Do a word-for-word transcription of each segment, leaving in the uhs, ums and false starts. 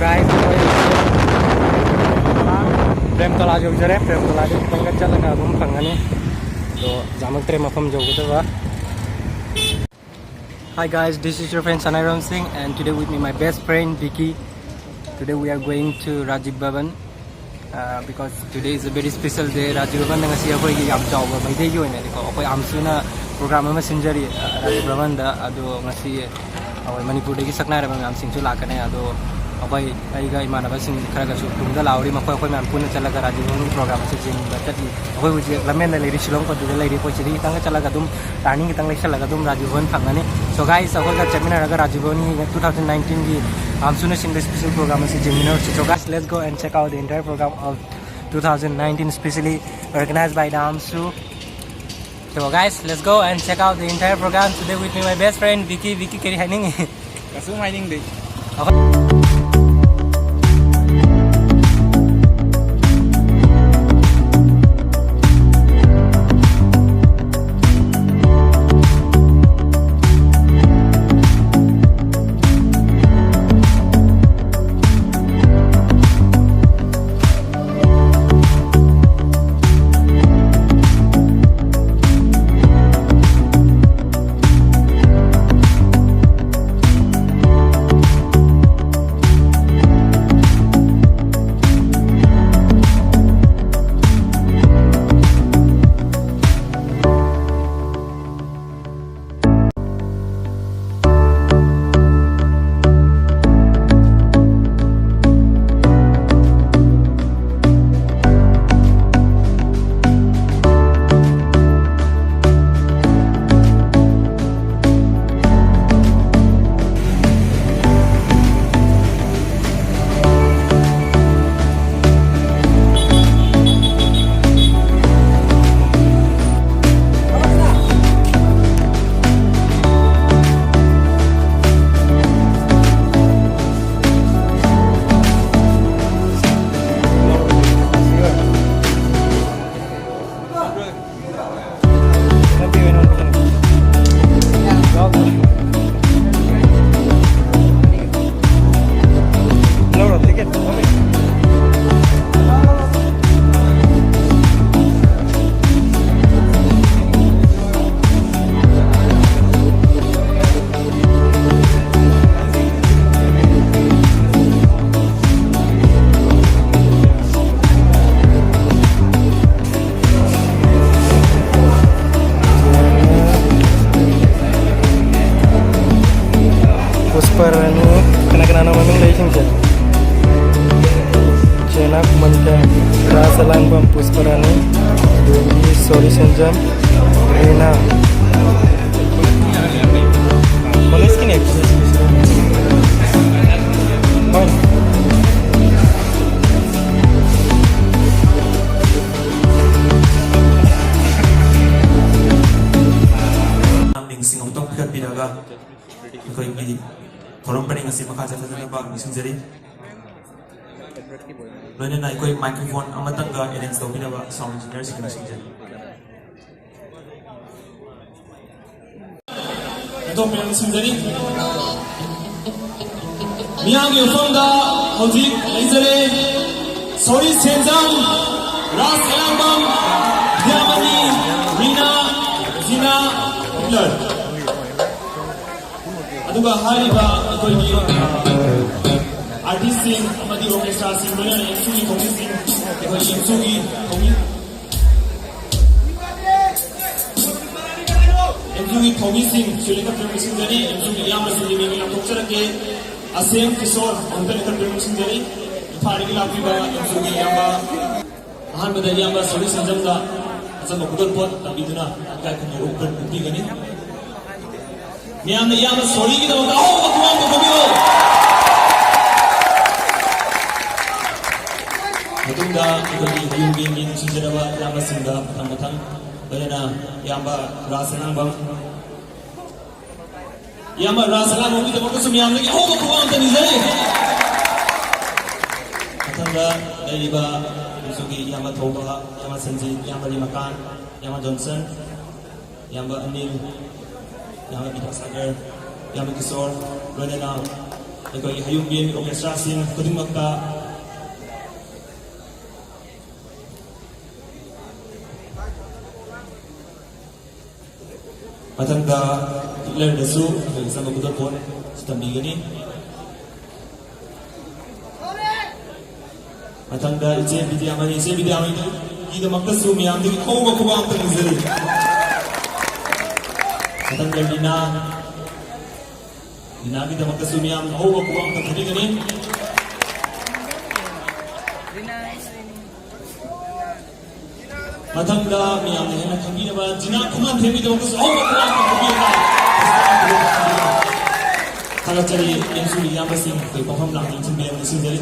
ꯒꯥꯏꯁ, ꯑꯩꯈꯣꯏ ꯄ꯭ꯔꯦꯝ ꯀꯂꯥ ꯌꯧꯖꯔꯦ꯫ ꯄ꯭ꯔꯦꯝ ꯀꯂꯥꯗꯤ ꯈꯤꯇꯪꯒ ꯆꯠꯂꯒ ꯑꯗꯨꯝ ꯐꯪꯒꯅꯤ, ꯑꯗꯣ ꯌꯥꯝꯃꯛꯇ꯭ꯔꯦ ꯃꯐꯝ ꯌꯧꯒꯗꯕ꯫ Hi guys, this is your friend Sanairam Singh, and today with me my best friend Vicky. Today we are going to Rajiv Bhavan, uh, because today is a very special day. Rajiv Bhavan ꯗ ꯉꯁꯤ ꯑꯩꯈꯣꯏꯒꯤ ꯌꯥꯝ ꯆꯥꯎꯕ, ꯃꯩꯇꯩꯒꯤ ꯑꯣꯏꯅꯗꯤꯀꯣ, ꯑꯩꯈꯣꯏ ꯑꯥꯝꯁꯨꯅ program ꯑꯃ ꯁꯤꯟꯖꯔꯤ, ꯑ, Rajiv Bhavan ꯗ꯫ ꯑꯗꯣ ꯉꯁꯤ ꯑꯩꯈꯣꯏ ꯃꯅꯤꯄꯨꯔꯗꯒꯤ ꯁꯛꯅꯥꯏꯔꯕ ꯃꯌꯥꯝꯁꯤꯡꯁꯨ ꯂꯥꯛꯀꯅꯤ꯫ ꯑꯗꯣ ꯑꯩꯈꯣꯏ, ꯑꯩꯒ ꯏꯃꯥꯟꯅꯕꯁꯤꯡ ꯈꯔꯒꯁꯨ ꯇꯨꯡꯗ ꯂꯥꯛꯍꯧꯔꯤ꯫ ꯃꯈꯣꯏ, ꯑꯩꯈꯣꯏ ꯃꯌꯥꯝ ꯄꯨꯟꯅ ꯆꯠꯂꯒ Rajiv Bhavan ꯒꯤ program ꯑꯁꯤ ꯌꯦꯡꯕ ꯆꯠꯂꯤ꯫ ꯑꯩꯈꯣꯏ ꯍꯧꯖꯤꯛ ꯂꯝꯕꯦꯟꯗ ꯂꯩꯔꯤ, ꯁꯤꯂꯣꯡ ꯄꯟꯗꯨꯗ ꯂꯩꯔꯤ꯫ ꯑꯩꯈꯣꯏ ꯁꯤꯗꯒꯤ ꯈꯤꯇꯪꯒ ꯆꯠꯂꯒ ꯑꯗꯨꯝ, turning ꯈꯤꯇꯪ ꯂꯩꯁꯜꯂꯒ ꯑꯗꯨꯝ Rajiv Bhavan ꯐꯪꯒꯅꯤ꯫ So guys, ꯑꯩꯈꯣꯏꯒ ꯆꯠꯃꯤꯟꯅꯔꯒ Rajiv Bhavan ꯒꯤ two thousand nineteen ꯒꯤ ꯑꯥꯝꯁꯨꯅ ꯁꯤꯟꯕ special program ꯑꯁꯤ ꯌꯦꯡꯃꯤꯟꯅꯔꯁꯤ꯫ So guys, let's go and check out the entire program of two thousand nineteen, specially organized by the AMSU. So guys, let's go and check out the entire program. Today with me my best friend Vicky. Vicky, ꯀꯔꯤ ꯍꯥꯏꯅꯤꯡꯉꯤ? ꯀꯩꯁꯨꯝ ꯍꯥꯏꯅꯤꯡꯗꯦ꯫ Rasa Langbam Pushparani, Sori Senjam, Rina. Mana skin ya? Mana? ꯃꯤꯡꯁꯤꯡ ꯑꯃꯨꯛꯇꯪ ꯄꯤꯈꯠꯄꯤꯔꯒ ꯑꯩꯈꯣꯏꯒꯤ ꯊꯧꯔꯝ ꯄꯔꯤꯡ ꯑꯁꯤ ꯃꯈꯥ ꯆꯠꯊꯖꯅꯕ ꯅꯤꯡꯁꯤꯡꯖꯔꯤ꯫ ꯂꯣꯏꯅꯅ ꯑꯩꯈꯣꯏ ꯃꯥꯏꯀ꯭ꯔꯣꯐꯣꯟ ꯑꯃꯇꯪꯒ ꯑꯦꯔꯦꯟꯖ ꯇꯧꯕꯤꯅꯕ ꯁꯥꯎꯟ ꯏꯟꯖꯤꯅꯤꯌꯔꯁꯤꯡꯅ ꯁꯤꯟꯖꯔꯤ꯫ ꯑꯗꯣꯝ ꯃꯌꯥꯝ ꯁꯤꯟꯖꯔꯤ꯫ ꯃꯤꯌꯥꯝꯒꯤ ꯃꯐꯝꯗ ꯍꯧꯖꯤꯛ ꯂꯩꯖꯔꯦ꯫ ꯁꯣꯔꯤ ꯁꯦꯟꯖꯝ, ꯔꯥꯖ ꯑꯦꯂꯥꯡꯕꯝ, ꯕꯤꯗ꯭ꯌꯥꯃꯅꯤ, ꯔꯤꯅꯥ, ꯖꯤꯅꯥ, ꯍꯤꯠꯂꯔ꯫ ꯑꯗꯨꯒ ꯍꯥꯏꯔꯤꯕ ꯑꯩꯈꯣꯏꯒꯤ ꯑꯥꯔꯇꯤꯁꯁꯤꯡ ꯑꯃꯗꯤ ꯑꯣꯔꯀꯦꯁꯇ꯭ꯔꯥꯁꯤꯡ, ꯂꯣꯏꯅꯅ ꯑꯦꯝꯁꯨꯒꯤ ꯊꯧꯃꯤꯁꯤꯡ, ꯑꯩꯈꯣꯏ ꯑꯦꯝꯁꯨꯒꯤ ꯊꯧꯃꯤ, ꯑꯦꯝꯁꯨꯒꯤ ꯊꯧꯃꯤꯁꯤꯡ ꯁꯨꯂꯦꯈꯠꯇꯨꯅ ꯂꯣꯏꯁꯤꯟꯖꯔꯤ꯫ ꯑꯦꯝꯁꯨꯒꯤ ꯏꯌꯥꯝꯕꯁꯤꯡꯒꯤ ꯃꯤꯡ ꯂꯥꯎꯊꯣꯛꯆꯔꯛꯀꯦ꯫ ꯑꯁꯦꯝ ꯀꯤꯁꯣꯔ ꯑꯃꯨꯛꯇ ꯂꯦꯈꯠꯇꯨꯅ ꯂꯣꯏꯁꯤꯟꯖꯔꯤ꯫ ꯏꯝꯐꯥꯜꯗꯒꯤ ꯂꯥꯛꯄꯤꯕ ꯑꯦꯝꯁꯨꯒꯤ ꯏꯌꯥꯝꯕ꯫ ꯑꯍꯥꯟꯕꯗ ꯏꯌꯥꯝꯕ ꯁꯣꯔꯤ ꯁꯦꯟꯖꯝꯗ ꯑꯆꯝꯕ ꯈꯨꯗꯣꯜꯄꯣꯠ ꯇꯝꯕꯤꯗꯨꯅ ꯏꯀꯥꯏ ꯈꯨꯝꯅꯕ ꯎꯠꯄ-, ꯎꯠꯄꯤꯒꯅꯤ꯫ ꯃꯌꯥꯝꯅ ꯏꯌꯥꯝꯕ ꯁꯣꯔꯤꯒꯤꯗꯃꯛꯇ ꯑꯍꯧꯕ ꯈꯨꯕꯥꯛ ꯑꯃ ꯀꯧꯕꯤꯔꯣ꯫ ꯃꯇꯨꯡꯗ ꯑꯩꯈꯣꯏꯒꯤ ꯍꯌꯨꯝꯒꯤ ꯃꯤ ꯅꯨꯡꯁꯤꯖꯔꯕ ꯏꯌꯥꯝꯕꯁꯤꯡꯗ ꯃꯊꯪ ꯃꯊꯪ, ꯂꯣꯏꯅꯅ ꯏꯌꯥꯝꯕ ꯔꯥꯖ ꯑꯦꯂꯥꯡꯕꯝ, ꯏꯌꯥꯝꯕ ꯔꯥꯖ ꯑꯦꯂꯥꯡꯕꯝꯒꯤꯗꯃꯛꯇꯁꯨ ꯃꯌꯥꯝꯗꯒꯤ ꯑꯍꯧꯕ ꯈꯨꯕꯥꯛ ꯑꯃꯇ ꯅꯤꯖꯔꯤ꯫ ꯃꯊꯪꯗ ꯂꯩꯔꯤꯕ ꯑꯩꯈꯣꯏꯒꯤ ꯏꯌꯥꯝꯕ ꯊꯧꯕ, ꯏꯌꯥꯝꯕ ꯁꯟꯖꯤꯠ, ꯏꯌꯥꯝꯕ ꯂꯤꯃꯀꯥꯟ, ꯏꯌꯥꯝꯕ ꯖꯣꯟꯁꯟ, ꯏꯌꯥꯝꯕ ꯑꯅꯤꯜ, ꯏꯌꯥꯝꯕ ꯕꯤꯗ꯭ꯌꯥꯁꯥꯒꯔ, ꯏꯌꯥꯝꯕ ꯀꯤꯁꯣꯔ, ꯂꯣꯏꯅꯅ ꯑꯩꯈꯣꯏꯒꯤ ꯍꯌꯨꯝ ꯕꯦꯟ ꯑꯣꯔꯀꯦꯁꯇ꯭ꯔꯥꯁꯤꯡ ꯈꯨꯗꯤꯡꯃꯛꯇ ꯃꯊꯪꯗ ꯍꯤꯠꯂꯔꯗꯁꯨ ꯑꯩꯈꯣꯏꯒꯤ ꯑꯆꯝꯕ ꯈꯨꯗꯣꯜꯄꯣꯠ ꯇꯝꯕꯤꯒꯅꯤ꯫ ꯃꯊꯪꯗ ꯏꯆꯦ ꯕꯤꯗ꯭ꯌꯥꯃꯅꯤ, ꯏꯆꯦ ꯕꯤꯗ꯭ꯌꯥꯃꯅꯤꯒꯤꯗꯃꯛꯇꯁꯨ ꯃꯌꯥꯝꯗꯒꯤ ꯍꯧꯕ ꯈꯨꯕꯥꯛ ꯑꯝꯇ ꯅꯤꯖꯔꯤ꯫ ꯃꯊꯪꯗ ꯂꯤꯅꯥ, ꯂꯤꯅꯥꯒꯤꯗꯃꯛꯇꯁꯨ ꯃꯌꯥꯝ ꯑꯍꯧꯕ ꯈꯨꯕꯥꯛ ꯑꯝꯇ ꯊꯥꯕꯤꯒꯅꯤ꯫ ꯃꯊꯪꯗ ꯃꯌꯥꯝꯅ ꯍꯦꯟꯅ ꯈꯪꯕꯤꯅꯕ ꯖꯤꯅꯥ ꯈꯨꯃꯟꯊꯦꯝꯒꯤꯗꯃꯛꯇꯁꯨ ꯑꯍꯧꯕ ꯈꯨꯠꯂꯥꯡ ꯈꯔ ꯄꯤꯕꯤꯔꯒ ꯊꯥꯒꯠꯆꯔꯤ꯫ ꯑꯦꯝ ꯁꯤ ꯕꯤ ꯏꯌꯥꯝꯕꯁꯤꯡ ꯑꯩꯈꯣꯏ ꯄꯥꯎꯈꯐꯝ ꯂꯥꯡꯕ ꯊꯤꯟꯕꯤꯔꯝꯅ ꯁꯤꯟꯖꯔꯤ꯫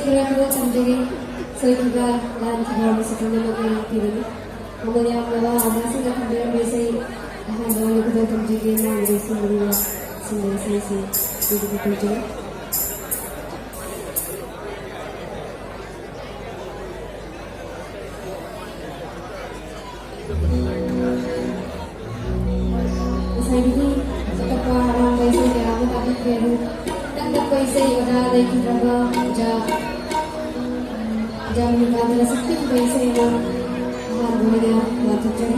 ꯈꯔ ꯈꯔ ꯇꯝꯖꯒꯦ꯫ ꯁꯣꯏꯈꯤꯕ, ꯂꯥꯟꯈꯤꯕ ꯑꯃꯁꯨ ꯄꯨꯝꯅꯃꯛ ꯉꯥꯛꯄꯤꯒꯅꯤ꯫ ꯃꯃꯜ ꯌꯥꯝꯂꯕ ꯑꯣꯖꯥꯁꯤꯡꯅ ꯊꯝꯕꯤꯔꯝꯕ ꯏꯁꯩ ꯑꯍꯥꯟꯕ ꯑꯣꯏꯅ ꯈꯨꯗꯣꯜ ꯇꯝꯖꯒꯦ꯫ ꯃꯌꯥꯝꯗ ꯁꯤꯟꯕꯤꯔꯤꯕ ꯁꯤꯟꯕ ꯏꯁꯩꯁꯤ ꯄꯤꯕꯤꯕ ꯄꯦꯟꯖꯔꯦ꯫ ꯉꯁꯥꯏꯗꯒꯤ ꯑꯇꯣꯞꯄ ꯑꯔꯥꯡꯕ ꯏꯁꯩ ꯀꯌꯥ ꯑꯃ ꯇꯥꯕꯤꯈ꯭ꯔꯦ, ꯑꯗꯨ ꯇꯞ ꯇꯞꯄ ꯏꯁꯩ ꯑꯣꯖꯥ ꯂꯩꯈꯤꯗ꯭ꯔꯕ ꯑꯣꯖꯥ, ꯑꯣꯖꯥ ꯃꯅꯤꯀꯥꯟꯇꯅ ꯁꯛꯄꯤꯈꯤꯕ ꯏꯁꯩ ꯑꯃ ꯑꯍꯥꯟꯕ ꯑꯣꯏꯅ ꯂꯥꯎꯊꯣꯛꯆꯔꯤ꯫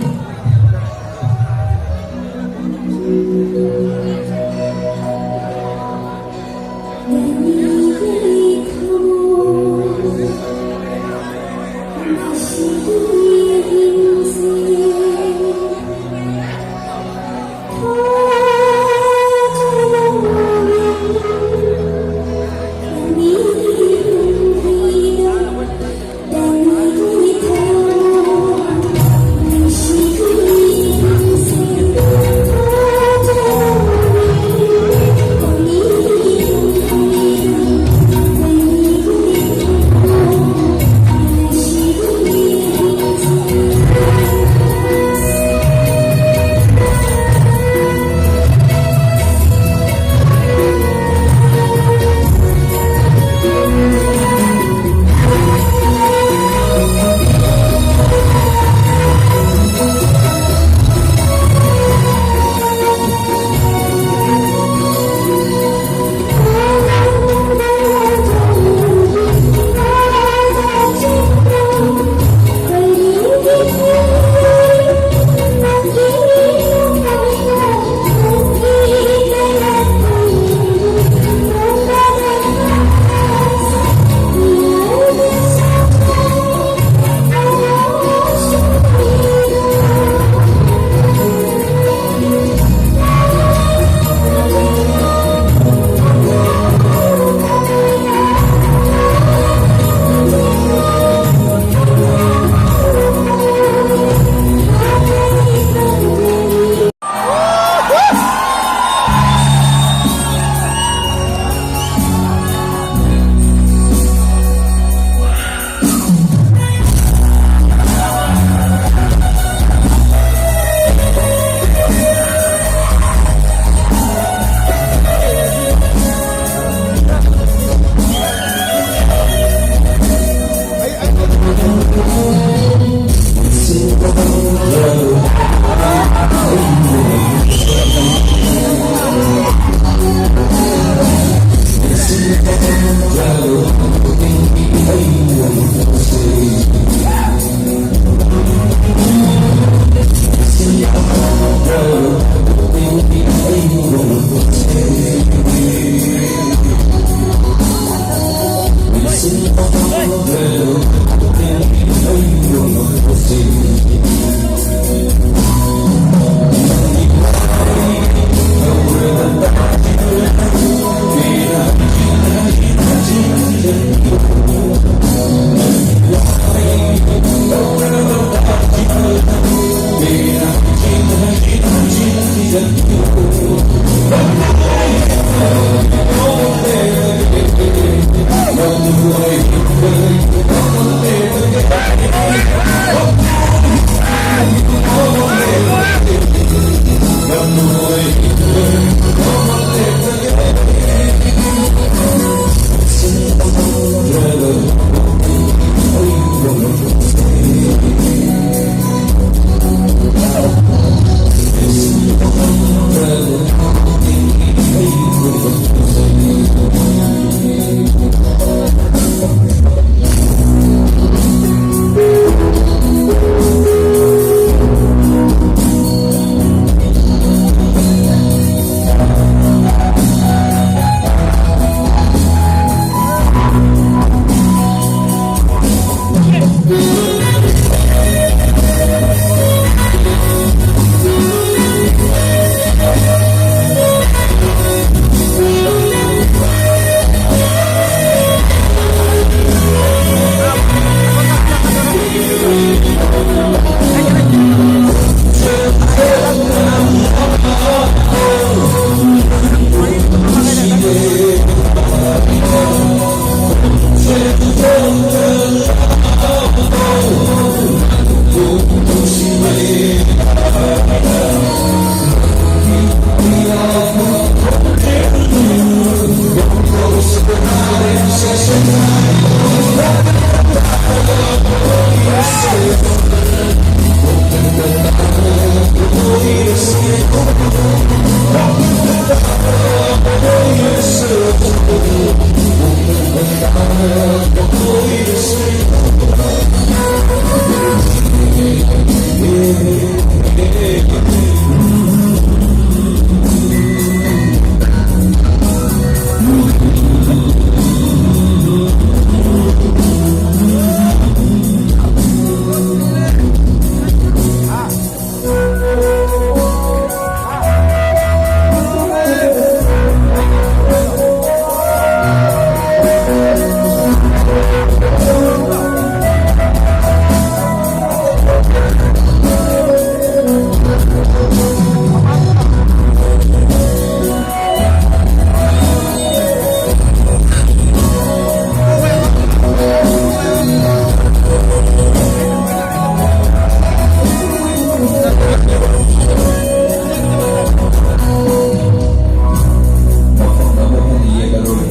ꯃꯐꯝ ꯑꯃꯗ ꯌꯦꯡꯂꯔꯣꯏ꯫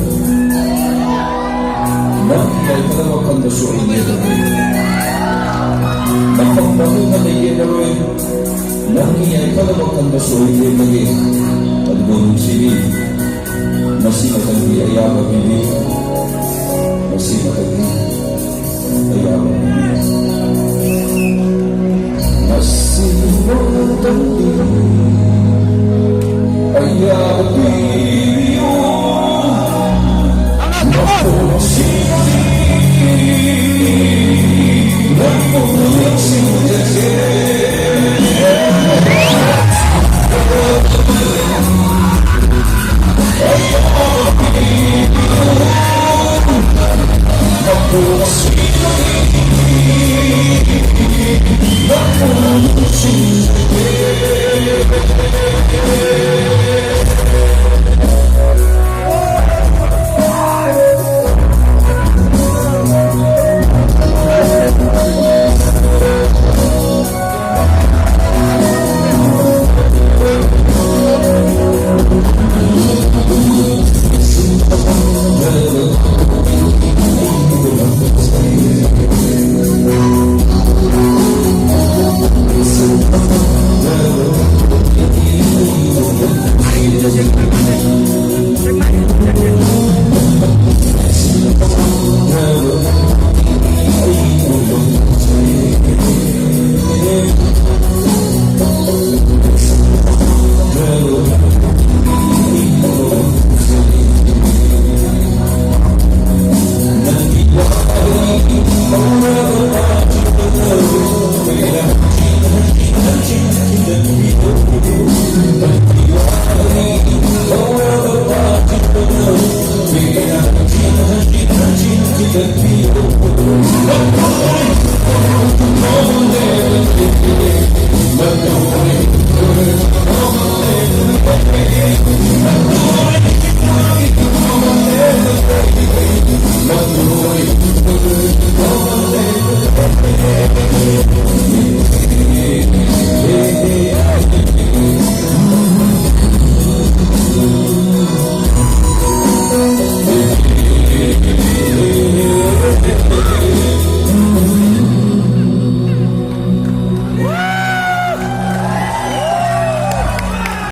ꯅꯪꯒꯤ ꯌꯥꯏꯐꯅꯕ ꯈꯟꯕꯁꯨ ꯑꯩ ꯌꯦꯡꯂꯔꯣꯏ꯫ ꯃꯐꯝ ꯑꯃꯗ ꯌꯦꯡꯂꯔꯣꯏ꯫ ꯅꯪꯒꯤ ꯌꯥꯏꯐꯅꯕ ꯈꯟꯕꯁꯨ ꯑꯩ ꯌꯦꯡꯂꯒꯦ꯫ ꯑꯗꯨꯕꯨ ꯅꯨꯡꯁꯤꯕꯤ, ꯃꯁꯤꯃꯇꯪꯗꯤ ꯑꯌꯥꯕ ꯄꯤꯕꯤꯌꯨ꯫ ꯃꯁꯤꯃꯇꯪꯗꯤ ꯑꯌꯥꯕ ꯄꯤꯕꯤꯌꯨ꯫ ꯃꯁꯤꯃꯇꯪꯗꯤ ꯑꯌꯥꯕ ꯄꯤꯕꯤꯌꯨ꯫ ꯃꯄꯨꯟꯁꯤꯗꯤ ꯅꯪꯕꯨ ꯅꯤꯡꯁꯤꯡꯖꯒꯦ꯫